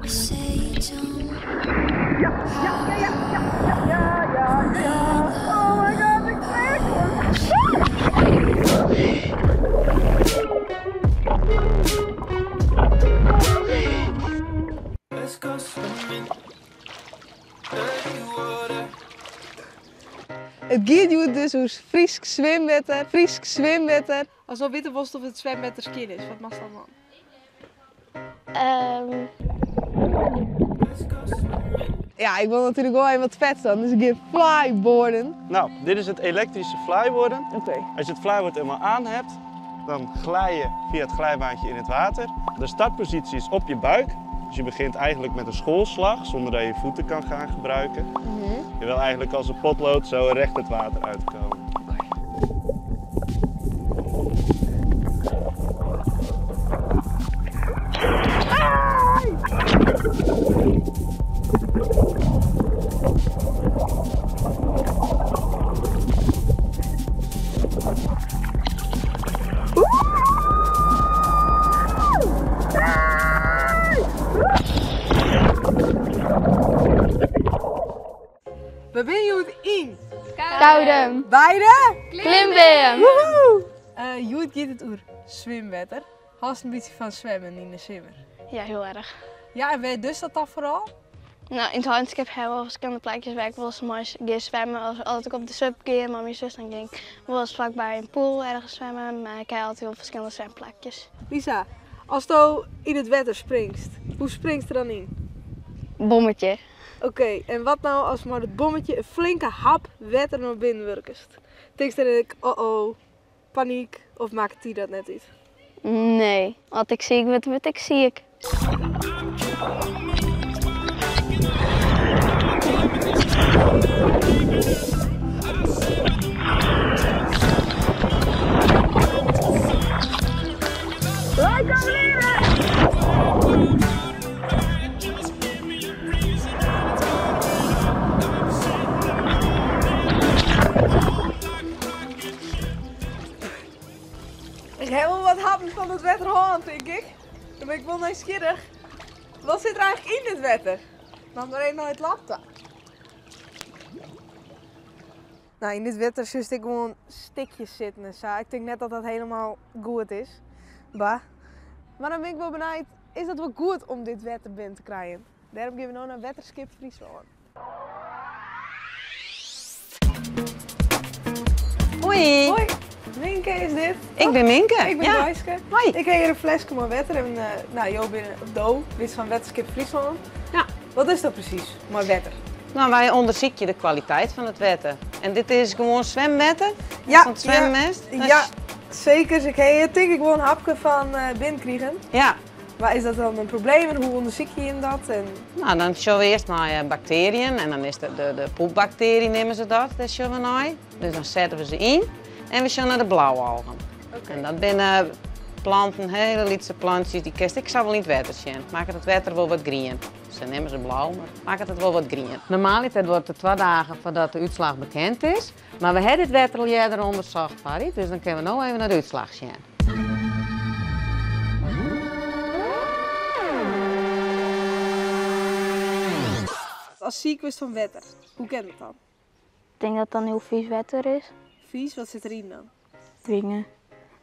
It giet hjoed dus oer Frysk swimwetter, Frysk swimwetter. Ast wol witte wolst oft it swimwetter skjin is, wat moatst dan dwaan? Ja, ik wol natuerlik wol even wat fets dwaan, dus ik gean flyboarden. Nou, dit is it elektryske flyboarden. Oké. As je it flyboard eenmaal aan hebt, dan glij je via het glijbaantje in het water. De startpositie is op je buik. Dus je begint eigenlijk met een schoolslag, zonder dat je je voeten kan gaan gebruiken. Je wil eigenlijk als een potlood zo recht het water uitkomen. We binne hjoed yn Koudum. By de Klimbeam. Woehoe! Hjoed giet it oer swimwetter. Hâldst in bytsje fan swimmen yn de simmer? Ja, hiel erch. Ja, en wêr dochst dat dan foaral? Nou, yn it Heinskip ha we wol ferskillende plakjes wêr't ik wolris mei gean swimmen. As, as ik op de sup gean mei myn sus, dan gean ik wolris flakby in poel ergens swimmen. Mar ik ha altyd wol ferskillende swimplakjes. Lisa, asto yn it wetter springst, hoe springst der dan yn? Bommetje. Oké, en wat nou as mei dat bommetje in flinke hap wetter nei binnen wurkest? Tinkst dan ek, oh oh, panyk, of makket dy dat net út? Nee, as ik siik wurd, wurd ik siik. Ik ha wol wat happen fan it wetter hân, tink ik. Dan bin ik wol nijsgjirrich. Wat sit der eigentlik yn dit wetter? Moat mar even nei it lab ta. Nou, yn dit wetter sjochst ek gewoan stikjes sitten en sa. Ik tink net dat dat helemaal goed is. Bah. Mar dan bin ik wol benijd, is dat wol goed om dit wetter binnen te krijen? Dêrom gean we no nei Wetterskip Fryslân. Hoi. Hoi, Minke is dit. Ik bin Minke. Ik bin ja. Joyske. Hoi. Ik ha hjir in fleske mei wetter en uh, nou, jo binne of do bist fan Wetterskip Fryslân. Ja. Wat is dat presys mei wetter? Nou, wy ûndersykje de kwaliteit fan it wetter. En dit is gewoan swimwetter? Ja. Fan it swimmest? Ja, ja, seker. Ik ha hjir tink ik wol in hapke fan uh, binnen krigen. Ja. Mar is dat dan in probleem en hoe ûndersykje jim dat? En... Nou, dan sjogge we earst nei eh, bakteriën en dan is de, de, de poepbakterie neame se dat, dêr sjogge we nei. Dus dan sette we se yn en we sjogge nei de blaualgen. Okay. En dat binne planten, hiele lytse plantsjes, dy kinst ek sa wol yn it wetter sjen. Makket it wetter wol wat grien. Se neame se blau, mar makket it wol wat grien. Normaliter duorret it twa dagen foardat de útslach bekend is. Mar we ha dit wetter al earder ûndersocht foar dy, dus dan kinne we no even nei de útslach sjen. Ast siik wurdst fan wetter, hoe kin dat dan? Ik tink dat dan hiel fies wetter is. Fies, wat sit deryn dan? Dingen.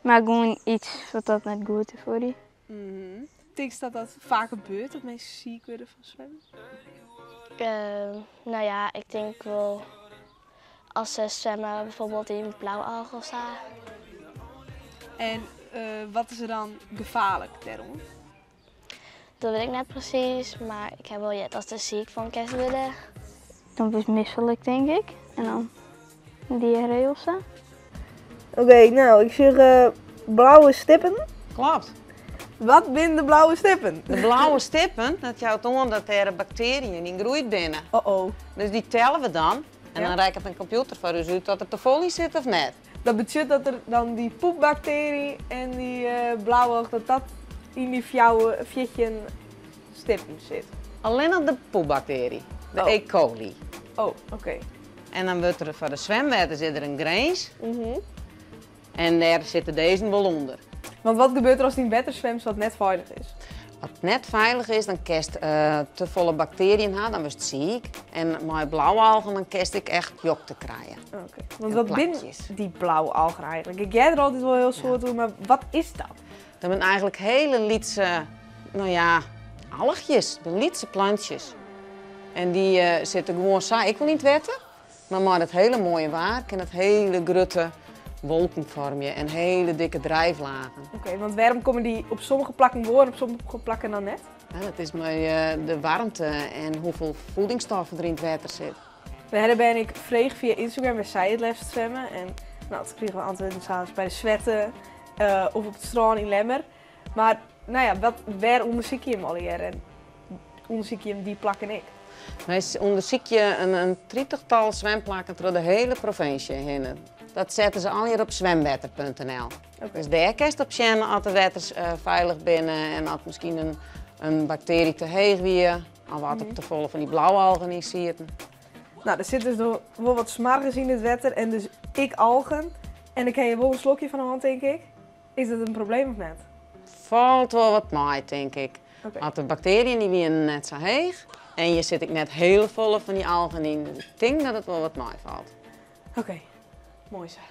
Mar gewoan iets wat dat net goed is foar dy. Mm Tinkst dat dat faak gebeurt, dat minsken siik wurde fan swimmen? Uh, nou ja, ik tink wol as se swimme bijvoorbeeld yn blaualch of sa. En uh, wat is der dan gefaarlik dêroan? Dat wit ik net presys, mar ik ha wol heard dat der siik fan kinst wurde. Dan wurdst mislik, tink ik. En dan diarree of sa. Oké, nou, ik sjoch uh, blauwe stippen. Klopt. Wat binne de blauwe stippen? De blauwe stippen, dat jout oan dat dêr bakteriën yn groeid binne. Oh oh. Dus dy telle we dan en dan rekket in kompjûter foar ús út oft der tefolle yn sit of net. Dat betsjut dat der dan dy poepbaktery en dy uh, blauwalch, dat dat yn dy fjouwer, 14 stippen sit. Allinnich de poepbaktery, de Oh. E. coli. Oh, oké. En dan wurdt der foar de swimwetters is der in grins. En dêr sitte dizzen wol ûnder. Want wat gebeurt der ast yn wetter swimst wat net feilich is? As it net feilich is, dan kinst te folle baktearjen ha, dan wurdst siik. En mei blaualgen dan kinst ek echt jokte krije. Oké, want wat binne dy blaualgen eigentlik? Ik hear der altyd wol hiel soad oer, mar wat is dat? Dat binne eigentlik hiele lytse, no ja, alchjes, de lytse plantsjes. En dy sitte gewoan sa ek wol yn it wetter, mar mei dat hiele moaie waar kin dat hiele grutte wolken foarmje en hiele dikke drijflagen. Oké, want wêrom komme dy op sommige plakken wol en op sommige plakken dan net? Ja, dat is mei de waarmte en hoefolle voedingsstoffen der yn it wetter sit. We hawwe ben ik frege fia Instagram wêr sy it leafst swimme en no, toen krigen we antwurden sa as by de Swette of op it strân yn Lemmer. Mar no ja, wat, wêr ûndersykje jim allegear en ûndersykje jim dy plakken ek? Wy ûndersykje in tritichtal swimplakken troch de hiele provinsje hinne. Dat sette se allegear op zwemwetter.nl. Dus dêr kinst op sjen oft de wetters feilich binne en oft miskien in baktearje te heech wie of oft der tefolle fan dy blaualgen yn sieten. No, der sit dus wol wat smoargens yn it wetter en dus ek algen. En dêr kinne je wol in slokje fan hân, tink ik. Is dat in probleem of net? Falt wol wat mei, tink ik. Want de baktearjen dy wienen net sa heech en hjir sit ek net hiel folle fan dy algen yn. Dus ik tink dat it wol wat meifalt. Oké, moai sa.